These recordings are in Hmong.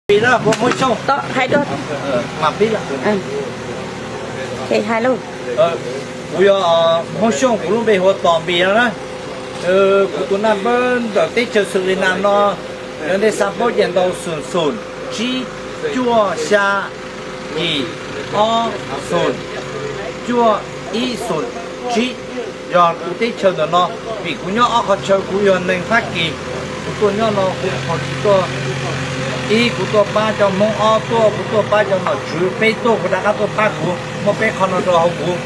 Npis na, kuv Hmoob Xyooj. Hais dua. Mas pib lawm. Hais lauj. Kuv yog Hmoob Xyooj, kuv lub npe hu ua Tos Npis no na. Kuv tus naj npawb ntawm teb chaws Xws Li Nas no, yog nej xav paub ces ntaus xoom xoom tsib cuaj xya yim ob xoom cuaj ib xoom tsib. Yog kuv teb chaws ntawm no, vim kuv nyob ob qhov chaw, kuv yog neeg Fab Kis, kuv tuaj nyob no kuv ho tsis tuaj, ib kuv tuaj pab cov Hmoob, ob tuaj kuv tuaj pab cov nom tswv, peb tuaj kuv rov qab tuaj pab kuv, muaj peb qho no rau hauv kuv.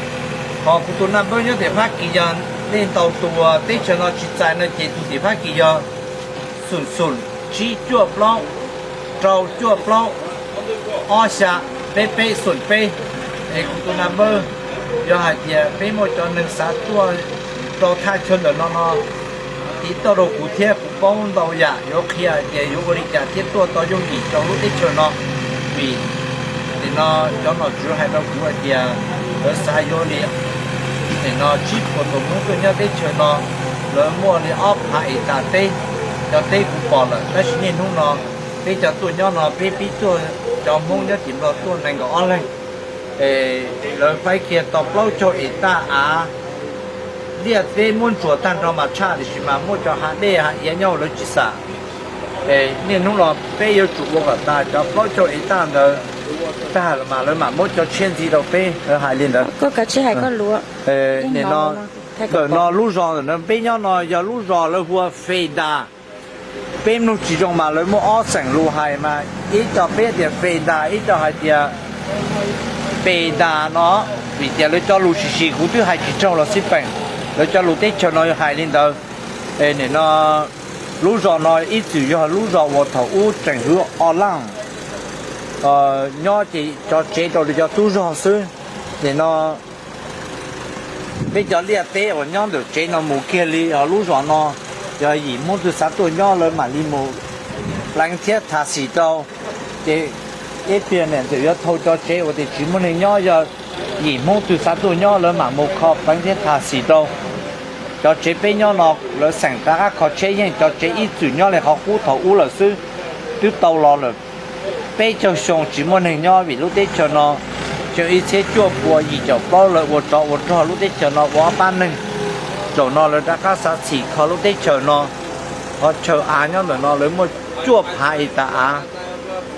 Ho kuv tus naj npawb nyob tim Fab Kis, yog nej ntaus tus teb chaws no tsis txais no ces tus tim Fab Kis yog xoom xoom tsib cuaj plaub rau cuaj plaub ob xya peb peb xoom peb. Es kuv tus naj npawb, yog hais tias peb muaj cov neeg xav tuaj rau thaj chaw ntawm no no, tiv tauj rau kuv thiab, kuv paub ntau yam yuav qhia hais tias yuav ua li cas thiaj tuaj tau yooj yim rau lub teb chaws no. Vim nim no cov nom tswv hais rau kuv hais tias lawv xav yuav li nim no tsib puas tus Hmoob tuaj nyob teb chaws no, lawv muaj li ob phav es tas teb, cov teb kuv pom lawm, tab sis niaj hnub no peb cov tuaj nyob no peb pib tuaj, cov Hmoob nyob tim Nplog tuaj nees nkaum ob leeg. Es lawv faib kiag tau plaub caug es taj av, liaj teb muab ntsuas tag nrho mas tshaj, tiam sis mas muaj cov hav dej hav iav nyob lawv tsis xam. Es niaj hnub no peb yuav tsum ua kom tas cov plaub caug es taj ntawd tag los mas lawv mam muab cov tshiab ntxiv rau peb, lawv hais li ntawd. Nim no ntawm no lub zos ntawm no peb nyob no yog lub zos lawv hu ua Fes Das. Peb mloog tsis zoo mas lawv muaj ob xeem lus hais mas ib co peb tias Fes Das, ib co hais tias Pes Das no, vim tias lawv cov lus sis sis kuv twb hais tsis raug los xij peem, lawv cov lus teb chaws no hais li ntawd. Es nim no lub zos no ib txwm yog lub zos uas thaum ub tseem hwv o laj nyob ces cov tsev rau li cov tub zog xwb. Nim no peb cov liaj teb uas nyob ntawm tsev no mus kiag li hauv lub zos no, yog yim Hmoob twg xav tuaj nyob lawv mam li mus pleev thiab tha xim rau. Ces ib pliag niam ntxawm yuav thau cov tsev uas tias tsis muaj neeg nyob, yog yim Hmoob twg xav tuaj nyob lawv mam mus kho pleev thiab tha xim rau. Cov tsev peb nyob no lawv xeem rov qab kho tshiab yeej, cov tsev ib txwm nyob li qhov qub thaum ub lawm xwb, twb tau los lawm peb caug xyoo tsis muaj neeg nyob vim lub teb chaws no xyoo ib txhiab cuaj pua yim caum plaub lawv ua tsov ua rog lub teb chaws no ua ob pab neeg. Zaum no lawv rov qab xav txhim kho lub teb chaws no. Qhov chaw av nyob ntawm no lawv muaj cuaj phav es tas av,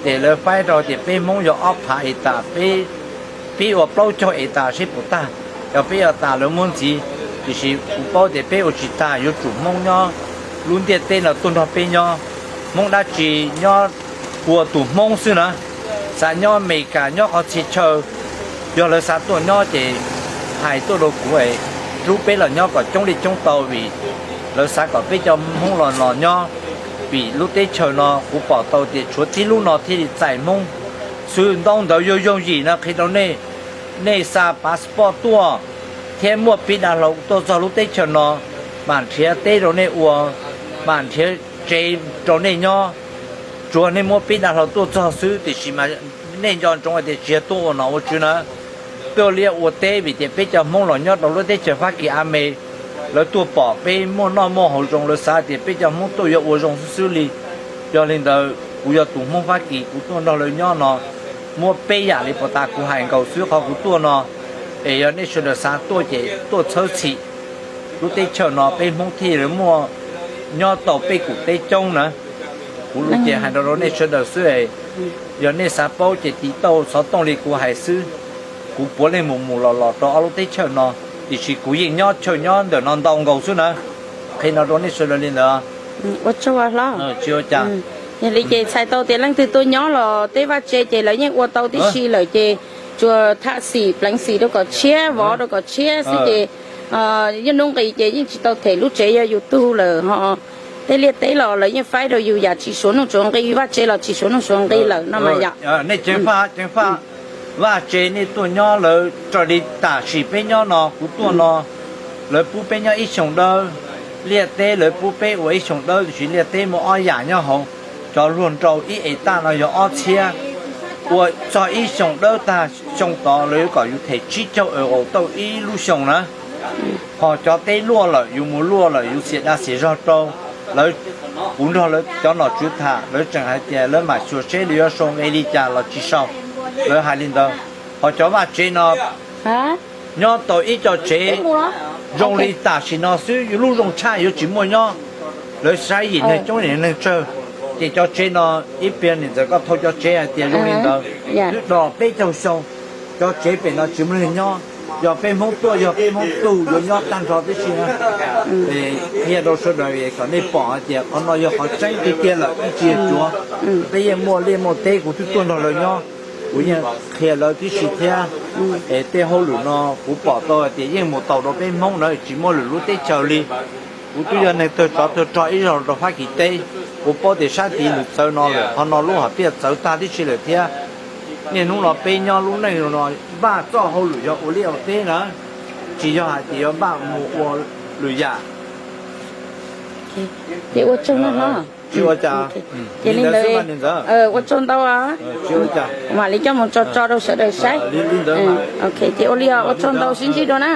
ces lawv faib rau tias peb Hmoob yog ob phav es tas, peb pib ua plaub caug es tas seb puas tag. Yog peb ua tas lawv muab ntxiv, tiam sis kuv paub tias peb ua tsis tag, yuav tsum Hmoob nyob lub ntiaj teb no tuaj nrog peb nyob. Hmoob dab tsi nyob ua tus Hmoob xwb na, xav nyob Amelikas nyob qhov txhia chaw, yog lawv xav tuaj nyob ces hais tuaj rau kuv es hlub peb los nyob kom coob li coob tau, vim lawv xav kom peb cov Hmoob los los nyob. Vim lub teb chaws no kuv pom tau tias tshuav tib lub no thiaj li txais Hmoob xwb, ntaub ntawv yooj yooj yim no qhia rau nej. Nej xa passport tuaj thiab muaj pib dav hlau tuaj txog lub teb chaws no, mam nrhiav teb rau nej ua, mam nrhiav tsev rau nej nyob. Tsuas nej muab pib dav hlau tuaj txog xwb, tiam sis mas nej nco ntsoov hais tias tsis yog tuaj ua nom ua tswv na, tuaj liaj ua teb, vim tias peb cov Hmoob los nyob rau lub teb chaws Fab Kis a me, lawv tuaj pom peb muaj noj muaj haus zoo, lawv xav tias peb cov Hmoob tuaj yuav ua zoo xwb xwb li. Yog li ntawd kuv yog tus Hmoob Fab Kis, kuv tuaj nrog lawv nyob no, muab peb yam li puas tas kuv hais nkaus xwb, qhov kuv tuaj no es yog nej sawv daws xav tuaj ces tuaj txhawb txhim lub teb chaws no, peb Hmoob thiaj li muaj nyob tau peb kum teb coob na. Kuv lus ces hais rau rau nej sawv daws xwb, yog nej xav paub ces tiv tauj xov tooj li kuv hais xwb. Kuv puav leej mus mus los los rau ob lub teb chaws no, tiam sis kuv yeej nyob chaw nyob ntawm no ntau nkaus xwb na. Qhia no rau nej sawv daws li ntawd. Ua tsaug hlob. Tsis ua cas. Yog li ces txhais tau tias leej twg tuaj nyob los tej vaj tse ces lawv yeej ua tau tib si lawm ces tsuas tham xim pleev xim rau kom tshiab, vov rau kom tshiab xwb ces yeej nuj nqis ces yeej tsis tau them lub tsev yog yus tug lawm ho. Tej liaj teb los lawv yeej faib rau yus yam tsis suav nuj suav nqi, vaj tse los tsis suav nuj suav nqi lawm no mas yom. Nej ceev faj, ceev faj. Vaj tse nej tuaj nyob lawv raws li tam sim peb nyob no, kuv tuaj no, lawv pub peb nyob ib xyoos dawb. Liaj teb lawv pub peb ua ib xyoos dawb, tiam sis liaj teb muaj ob yam nyob hauv. Cov luag nrau ib es taj no yog ob txhiab, ua txog ib xyoos dawb tag xyoo tod lawv yuav kom yus them tsib caug euro tauj ib lub xyoos na. Ho cov teb luaj lawm, yus mus luaj lawm yus xiam dag xiam zog rau, lawv Kuv nrog lawv cov nom tswv tham, lawv tseem hais tias lawv mam xyuas seb lawv yuav sau nqe li cas los tsis sau, lawv hais li ntawd. Ho cov vaj tsev no nyob tau ib co tsev zoo li tam sim no xwb, lub zoo tshaj yuav tsis muaj nyob. Lawv saib yim neeg coob, yim neeg tsawg, ces cov tsev no ib pliag niam ntxawm koj thau cov tsev hais tias zoo li ntawd twb do peb caug xyoo, cov tsev pem no tsis muaj neeg nyob. Yog peb Hmoob tuaj, yog peb Hmoob tug yuav nyob tag nrho tib si na. Qhia rau sawv daws kom nej pom hais tias qhov no yog qhov tseeb tiag tiag lawm, ib tsis cuav. Peb yeej muaj liaj muaj teb, kuv twb tuaj nrog lawv nyob, kuv yeej qhia lawv tib si thiab. Es tej hauj lwm no kuv pom tau hais tias yeej mus tau rau peb Hmoob na, tsis muaj lwm lub teb chaws li. Kuv twb yog neeg tawg tsov tawg rog ib zaug rau Fab Kis teb, kuv paub tias sab tid nws txawv no lawm, qhov no lub hom phiaj txawv tag tib si lawm thiab. Niaj hnub no peb nyob lub neej no npaj txoj hauj lwm yog ua liaj ua teb na, tsis yog hais tias yuav npaj mus ua lwm yam. Ces ua tsaug ntau, ua tsaug ntau, mam li coj mus tso tso rau sawv daws saib. Ces ua li os, ua tsaug ntau, sib ntsib dua na.